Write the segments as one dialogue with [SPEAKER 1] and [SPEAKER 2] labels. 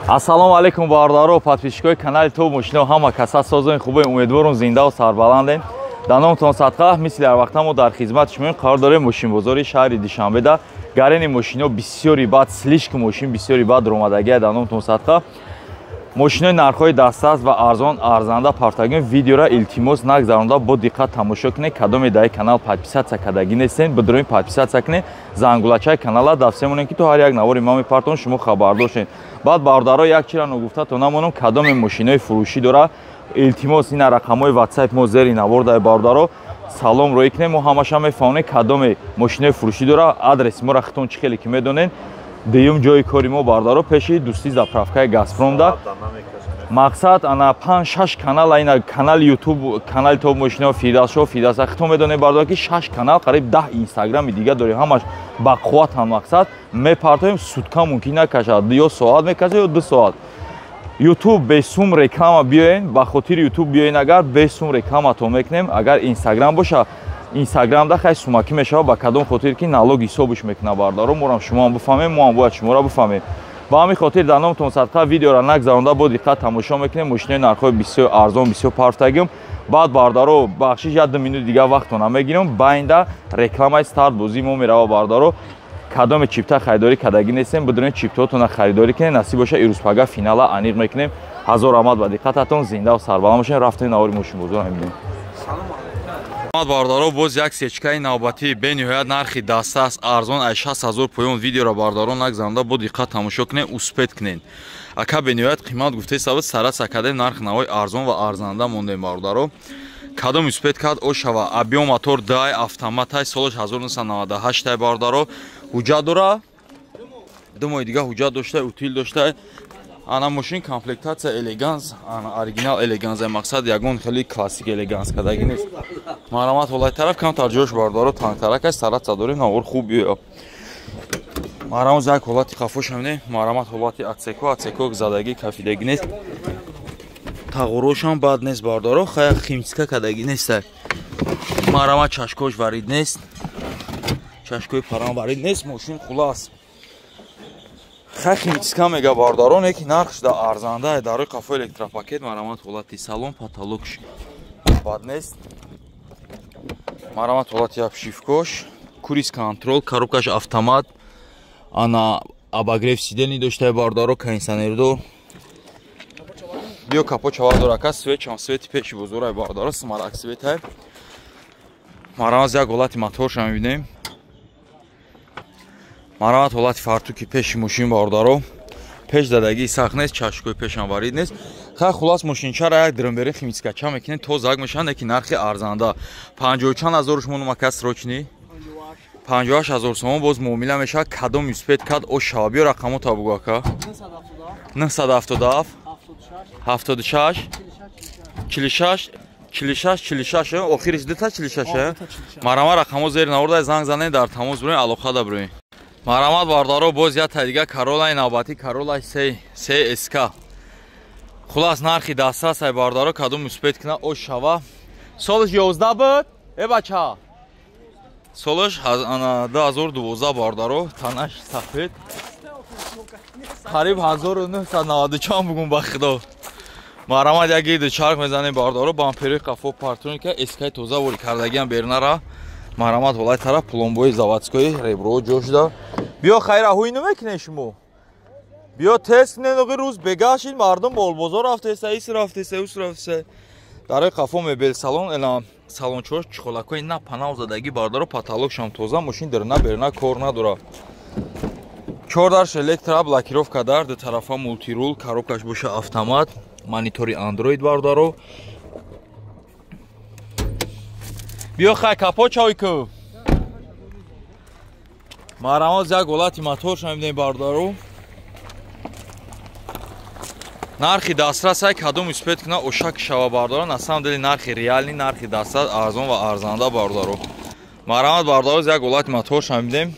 [SPEAKER 1] Ассалому алайкум бародаро, подписчикои канали Топ Мошино, ҳама каса созои хубе, умедворум зинда ва сарбаланден. Дар номтон садқа, мисли ҳар вақта мо дар хизмати шумоем, қарор дорем мошинбозори шаҳри Душанбеда. Гарени мошино бисёри бад, слишком мошин бисёри бад ромадагия дар номтон садқа. Мошинои нархҳои дастрас ва арзон арзанда партагим. Видеора илтимос нагзаронда бо диққат тамошо кунед. Кадоме дар канал подписаться кардагӣ нестен, бидроин подписаться кунед, зангулачаи канала дафсе монем, ки то ҳар як навори ма мепартон шумо хабардор шед. Баъд бародаро як чира ногуфта то намонам, кадоме мошинои фурӯшӣ дора, илтимос ина рақамҳои ватсап мо зери навор дар бародаро салом рӯй кунем, мо ҳамаша мефаҳмонем кадоме мошинои фурӯшӣ дора. Адреси моро хитон чӣ хеле ки медонед, дуюм ҷои кори мо бародаро пеши дӯстӣ заправкаи Газпромда. Мақсад ана 5-6 канал, ина канали YouTube, канали Топ Мошино, Фирдавсшо, Фирдавса хитон медонед бародаро ки 6 канал, қариб 10 Инстаграми дига дорем, ҳамаш ба қувват ҳам. Мақсад мепартоем, сутка мумкин накашад, ё соат мекашад ё 2 соат. YouTube бесум реклама биёен, ба хотири YouTube биёен, агар бесум рекламатон мекунем. Агар Инстаграм боша, Инстаграмда хай сумакӣ мешавад, ба кадом хотир ки налог ҳисобш мекунад бародаро, морам шумоам бифаҳмем, моам бояд шуморо бифаҳмем. Ба ҳамин хотир дар номтон садқа видеоро нагзаронда бо диққат тамошо мекунем. Мошинои нархҳои бисёр арзон бисёр партагим. Баъд бародаро бахшиш 1 минут дига вақтона мегирем, байнда рекламаи старт бозии мо мерава бародаро. Кадоме чипта харидорӣ кардагӣ нестем, бидонед чиптаотона харидорӣ кунед, насиб боша ирӯзпага финала аниқ мекунем. Ҳазор раҳмат ба диққататон, зинда ва сарбаланд бошед. Рафтем навори мошинбозорро мебинем. Бародаро боз як сечкаи навбатӣ бениҳоят нархи дастрас арзон аз 60 000 поён. Видеоро бародаро нагзаронда бо диққат тамошо кунед, успеть кунед. Ака бениҳоят қимат гуфтаи сабаб сараса кардем, нарх навои арзон ва арзанда мондем бародаро. Кадом успеть кард о шава. Объём мотор дай автоматай, солаш 1998 бародаро. Ҳуҷҷат дора, 2 моҳи дига ҳуҷҷат дошта, утил дошта. Ана мошин комплектация элеганс, ана оригинал элеганс, мақсад ягон хеле классик элеганс кардагӣ нест. Марамат ҳолати тараф камтар ҷош бародаро тангтарак аст, саратса дорем, навор хуб биё. Марамоз як ҳолати қафош ҳамне, марамат ҳолати отсеко, отсеко задагӣ кафидагӣ нест. Тағурошам бад нест бародаро, хая химчистка кардагӣ нест. Марамат чашкош варид нест. Чашкои парам варид нест, мошин хулас. Хай химчистка мега бародаро, не ки нархш да арзанда, дарои қафо электропакет, марамат ҳолати салон, потолокш бад нест. Марамат ҳолати обшивкош, круиз контроль, коробкаш автомат, ана обогрев сидений дошта бародаро, кондиционер дор. Биё капот чавар дора, ка свет чам свети пеши бозорай бародаро, смарак светай. Марамат як ҳолати моторша мебинем. Марамат ҳолати фартуки пеши мошин бародаро, пеш задагии сахт нест, чашкои пешам варид нест. Хай хулас мошинчара як дрмбери химчисткача мекунем, тозак мешаванд, лекин нархи арзанда. 50 чанд ҳазор шумо мака срочный? 58 000 сомон боз муомила мешавад. Кадом успеть кард о шава. Биё рақамота бугу ака. 977 76 46 46 46, охириш дута 46. Марама рақамо зери наворда, занг занед, дар тамос бурем, алоқада бурем. Марамат бародаро боз як та дига Королаи навбатӣ, Королаи се СК. Хулас нархи дастрас ай бародаро, кадом успеть куна о шава. Солаш 11 буд? Э бача. Солаш 2012 бародаро, танаш сафед. Қариб 1990 чанд бугун ба худо. Марамат як гирди чарх мезанем бародаро, бампери қафо партроника СК тоза вори кардагиам бернара. Марамат ҳолати тараф пломбои заводской ребро ҷо шуда. Биё хайра ҳуй намекунед шумо. Биё тест кунед, оғи рӯз бегашид, мардум болбозор рафтеса, ис рафтеса, ус рафтеса. Дарои қафо мебел салон, эла салончош чиқолакҳои на панав задагӣ бародаро, потолокшам тоза, мошин дирна берна кор надора. Чор дарш электро, блокировка дар, ду тарафа мултирул, коробкаш боша автомат, монитори Android бародаро. Биё хай капот чавой ку. Марамоз як ҳолати моторша мебинем бародаро. Нархи дастрас ай, кадом успеть куна ошак шава бародаро. На самом деле нархи реальный, нархи дастрас арзон ва арзанда бародаро. Марамат бародаро як ҳолати моторша мебинем.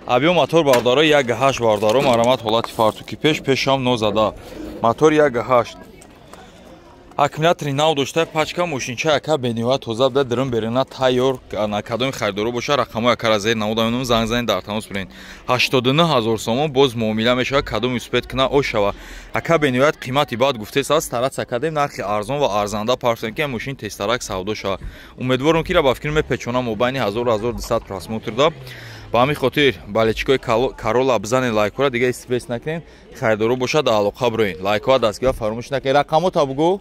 [SPEAKER 1] Объём мотор бародаро 1.8 бародаро, марамат ҳолати фартуки пеш, пешам нозада. Мотор 1.8. Аккумулятори нав дошта, пачка мошинча яка бениҳоят тоза буда, дирм берина тайёр. Кадоми харидоро боша, рақамҳои якара зер намуда, занг занед, дар тамос бирен. 89 000 сомон, боз муомила мешавад, кадоми успеть куна, о шава. Ака бениҳоят қимати бад гуфтест аст, стараться кардем, нархи арзон ва арзанда партем, ки мошин тезтарак савдо шавад. Умедворам, ки ра ба фикр мепечонам мобайни 1000-1200 просмотр да. Ба ҳамин хотир болельщик ои Карола бизанед лайкҳоро, дига стресс накунед. Харидоро бошад, алоқа бироед, лайкҳоа дастгира фаромӯш накунед. Рақамота бугӯ.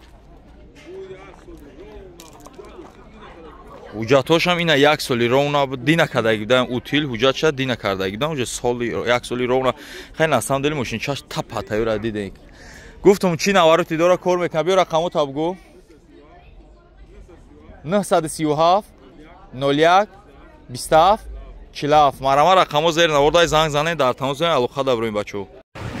[SPEAKER 1] Ҳуҷҷатҳошам ина як соли ровна дина кардаги будам, утил ҳуҷҷатша дина кардаги будам, уже соли як соли ровна. Хеле, на самом деле, мошинчаш тапа тайёра дидем. Гуфтум, чи навароти дора, кор мекунад. Биё, рақамота бугӯ. 937 01 27 47. Марама, рақамо зери навордай, занг занед, дар тамос алоқа даброем, бачо.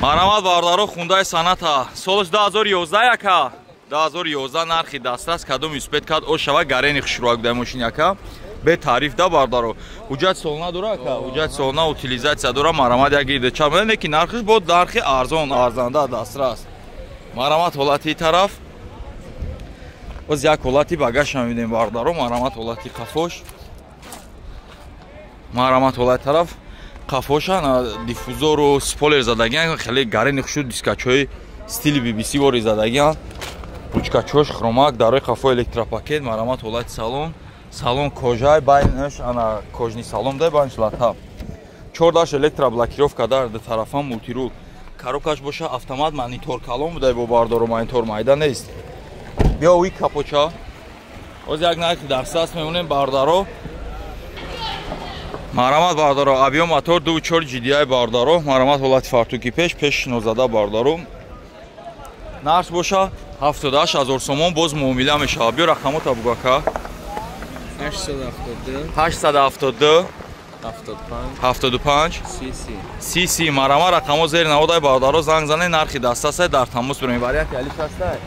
[SPEAKER 1] Марамат, бародаро, Хундай Соната, солаш 2011, яка 2011, нархи дастрас, кадом успеть кард, о шава. Гарени хушрӯак будай мошин, яка бетариф да, бародаро. Ҳуҷҷат солна дора, ака, ҳуҷҷат солна, утилизация дора. Марамат, як гирда чанд не, ки нархиш бо нархи арзон, арзанда, дастрас. Марамат, ҳолати тараф. Боз як ҳолати багаша мебинем, бародаро. Марамат, ҳолати қафош. Марамат, ҳолати тараф қафоша, диффузору спойлер задагиан, хеле гарени хушу, дискачҳои стили BBC вори задагиан, ручкачош хромак, дарои қафо электропакет. Марамат, ҳолати салон. Салон кожай, байнаш ана кожаный салон дай, байнаш лата. Чордаш электроблокировка, дар ду тарафа мультирул. Коробкаш боша автомат, монитор калон будай бо, бардору, монитор майда нест. Биё, уи капоча. Оз як нархи дастраст мемонем, бардаро. Марамат, бардаро, объём мотор 2.4 GDI, бардаро. Марамат, ҳолати фартуки пеш, пеш нозада, бардаро. Нарх боша 78 ҳазор сомон, боз муомила мешавад. Биё, рақамота бугу, ака.
[SPEAKER 2] 872.
[SPEAKER 1] 872.
[SPEAKER 2] 75.
[SPEAKER 1] 75.
[SPEAKER 2] 30.
[SPEAKER 1] 30. Марама, рақамо зери наводай, бародаро, занг занед, нархи дастасай, дар тамос бирем. Варианти алиш ҳастай?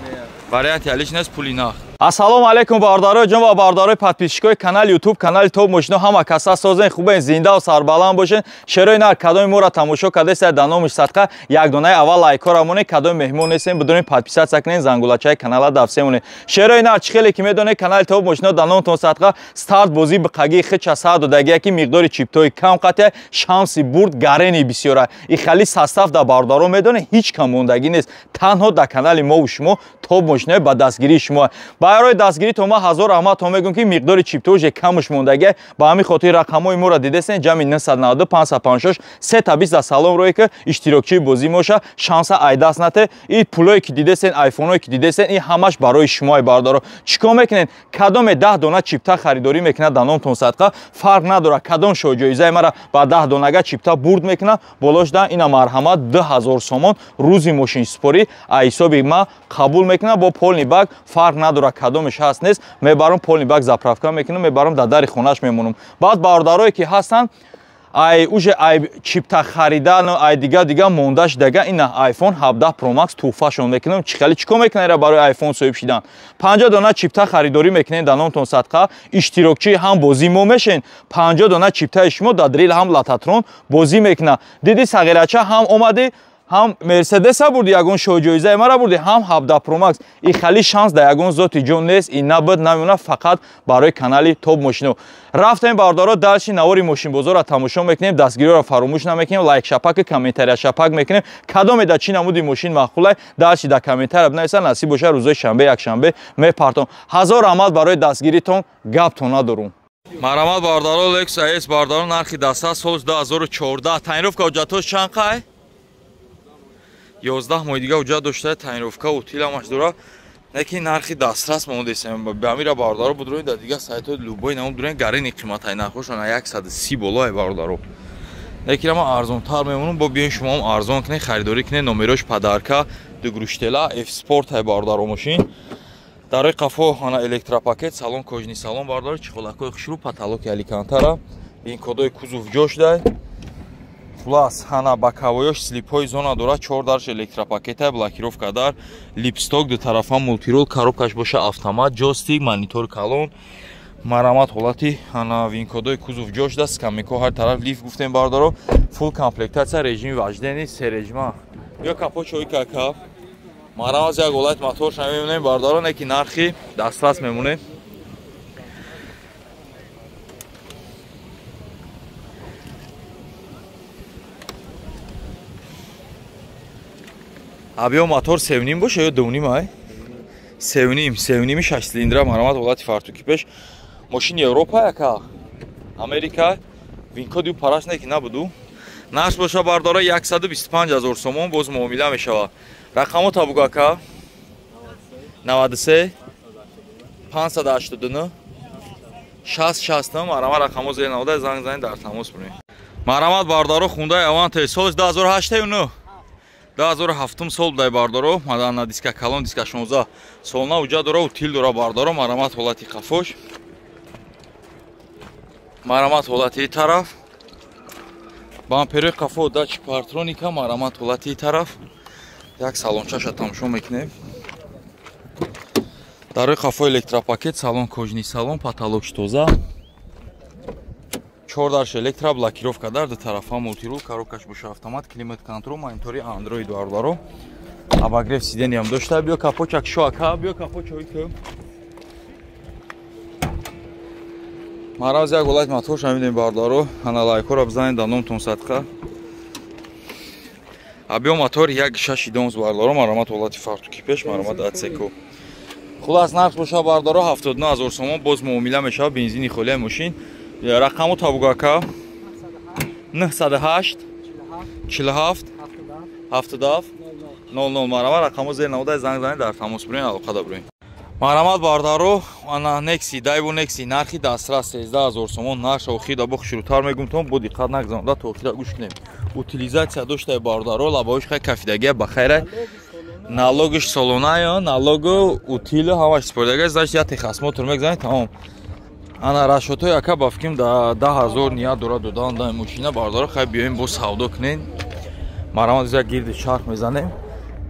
[SPEAKER 1] Варианти алиш нест, пули нақд. Ассалому алайкум, бародарои ҷон ва бародарои подписчик ои канали Ютуб, канали Топ Мошино. Ҳама каса созен, хубен, зинда сарбаланд бошен. Шерои нар, кадоми моро тамошо кардеста, дар номи садқа як донаи аввал лайкҳоро монед. Кадоми меҳмон нестем, бидонед, подписаться кунед, зангулачаи канала давсе монед. Шерои нар, чӣ хеле ки медонед, канали Топ Мошино дар номтон садқа старт бозӣ биқагии хича сар додагия, ки миқдори чиптои кам қатия, шанси бурд гарени бисёра. И хали состав дар, бародаро, медонед, ҳеҷ кам мондагӣ нест, танҳо дар канали мову шумо, Топ Мошинои ба дастгирии шумо. Барои дастгирӣ то ма ҳазор раҳмат то мегӯм, ки миқдори чиптоже камуш мондагия. Ба ҳамин хотир рақамҳои моро дидесен, ҷамъи 992 556 320 да салом рое ки иштирокчии бозӣ моша, шанса айдаст нате. И пулое ки дидесен, айфоное ки дидесен, ин ҳамаш барои шумои, бародаро. Чӣ кор мекунед? Кадоме 10 дона чипта харидорӣ мекунад дар номтон садқа, фарқ надорад кадом шоҳҷоизаи мара, ба 10 донага чипта бурд мекунад, болош да ина, марҳамат, 2000 сомон рӯзи мошинсупорӣ ҳисоби ма қабул мекунад бо полный бак. Фарқ надорад кадомеш ҳаст, нест, мебарам, полный бак заправка мекунам, мебарам, дар дари хонааш мемонам. Баъд бародарое ки ҳастанд, ай уже ай чипта харидан, ай дига дига монда шудага, ина iPhone 17 Pro Max туҳфашон мекунам. Чӣ хеле, чӣ кор мекунед барои iPhone соҳиб шидан? 50 дона чипта харидорӣ мекунед дар номтон садқа, иштирокчии ҳам бозӣ мо мешен. 50 дона чиптаи шумо дар дрил ҳам лототрон бозӣ мекунад. Диди, сағирача, ҳам омадӣ, ҳам Мерседеса бурди, ягон шоҳҷоизаи мара бурди, ҳам 17 Pro Max. И хали шанс дар ягон зоти ҷон нест, и набуд, намемонад, фақат барои канали Топ Мошино. Рафтем, бародаро, дальше навори мошинбозорро тамошо мекунем. Дастгириро фаромӯш намекунем, лайк шапаку комментария шапак мекунем. Кадоме дар чӣ намуди мошин маъқулай, дальше дар комментария бинависа. Насиб боша, рӯзои шанбе, якшанбе мепартом. Ҳазор раҳмат барои дастгиритон, гаптон надорум. Марҳамат, бародаро, Lexus IS, бародаро, нархи даста, соли 2014, тонировка, ҳуҷҷатҳош чанд қай? 11 моҳи дига ҳуҷҷат дошта, тонировка, утил ҳамаш дора, лекин нархи дастрас мондесем. Ба амира, бародаро, будроин дар дигар сайтҳои любой намуд дурен, гарени қиматай нархошон 130 болое, бародаро, лекин ама арзонтар мемонам. Бо биёин, шумоам арзон кунед, харидорӣ кунед. Номерош подарка, дугруштела, F Sport ай, бародаро, мошин. Дарои қафо ана электропакет, салон кожаный салон, бародаро, чехолакҳои хушрӯ, потолоки алькантара, ин кодои кузов ҷо шудай. Хулас, ҳана боковой ёш слипҳои зона дорад, чор дарш электропакета, блокировка дар, липсток, ду тарафа мультирул, коробкаш боша автомат, ҷойстик, монитор калон. Марамат, ҳолати ана винкодои кузов ҷо шуда, скамейка ҳар тараф, лифт гуфтем, бародаро, фулл комплектация, режими вождения се режима. Ё капот чои кака. Марамаз як ҳолати моторша мебинем бародарон, ки нархи дастрас мемонем. Абиё мотор 3.5 боша ё 2.5 ай? 3.5, 3.5 6 цилиндра марамат ҳолати фартуки пеш. Мошини Европа яка? Америка? Винкод ю параш не ки набуду. Нарх боша бардора 125 000 сомон боз муомила мешава. Рақамо табуг ака? 93 589 60 60 марама рақамо зер навода занг занед дар тамос бирем. Марамат бардоро Хундай Аванте соли 2008 ё 9? 2007 сол будай бардоро, мадана диска калон диска 16 солна уҷа дора утил дора бардоро, марамат ҳолати қафош. Марамат ҳолати тараф. Бампери қафо дачи партроника, марамат ҳолати тараф. Як салончаша тамошо мекунем. Дарои қафо электропакет, салон кожни салон, потолокш тоза. 4 дарш электро блокировка дар ду тарафа мултирул, коробкаш боша автомат, климат контрол, монитори Android бародаро. Обогрев сиденьям дошта. Биё капочак шо ака, биё капочой ку. Маравз як ҳолат моторша мебинем бародаро. Ана лайкҳоро бизанед дар номтон садқа. Абиё мотор 1.6 донс бародаро, марамат ҳолати фартуки пеш, марамат АЦК. Хулас нарх боша бародаро 79 000 сомон боз муомила мешава бензини холияи мошин. Рақаму табуг ака 908 47 77 00 марама рақаму зер навода занг занед дар тамос бирем, алоқада бирем. Марамат бародаро, ана Nexi, Daewoo Nexi нархи дастрас 13 000 сомон, нарх охида бо хушрӯтар мегумтон, бо диққат нагзаронда то охида гӯш кунем. Утилизатсия доштаи бародаро, лабоиш хай кафидагия ба хайра. Налогиш солона, налогу утилу ҳамаш супоридагия, значит як техосмотр мегзанед, тамом. Ана расчётҳои ака ба фикрам да 10000 ният дора додан дар мошина бародаро, хай биёем бо савдо кунем. Марамат як гирди чарх мезанем.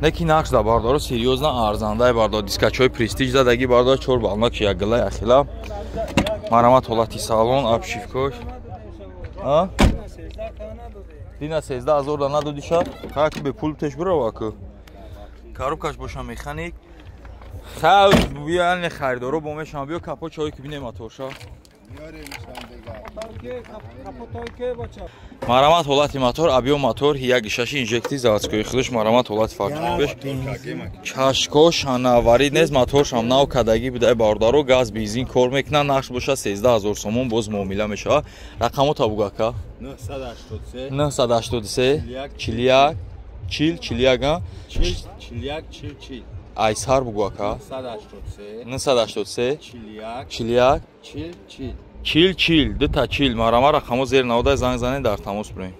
[SPEAKER 1] Не ки нақш да бародаро серьёзно арзандаи бардор, дискачҳои престиж задаги бардор, 4 балнак як гила яхила. Марамат ҳолати салон, обшивкош. А? Дина 13000 да надодиша? Хай ки бе пул теш бирава ку. Коробкаш боша механик. Хай биён харидоро бо мешам, биё капочҳое ки бинем моторша. Марамат ҳолати мотор, абиё мотор 1.6 инжекти заводской худаш, марамат ҳолати фартуки пеш. Чашкош ҳанаварид нест, моторшам нав кадаги будай бародаро, газ бензин кор мекунад, нарх боша 13 000 сомон боз муомила мешавад. Рақамо табуг ака?
[SPEAKER 3] 983
[SPEAKER 1] 983 41 40 41
[SPEAKER 3] 41 40.
[SPEAKER 1] Айсар бугу ака?
[SPEAKER 3] 983
[SPEAKER 1] 983
[SPEAKER 3] 41
[SPEAKER 1] 41
[SPEAKER 3] 40 40
[SPEAKER 1] 40 40 дута 40 марама рақамо зер навода занг занед дар тамос бирем.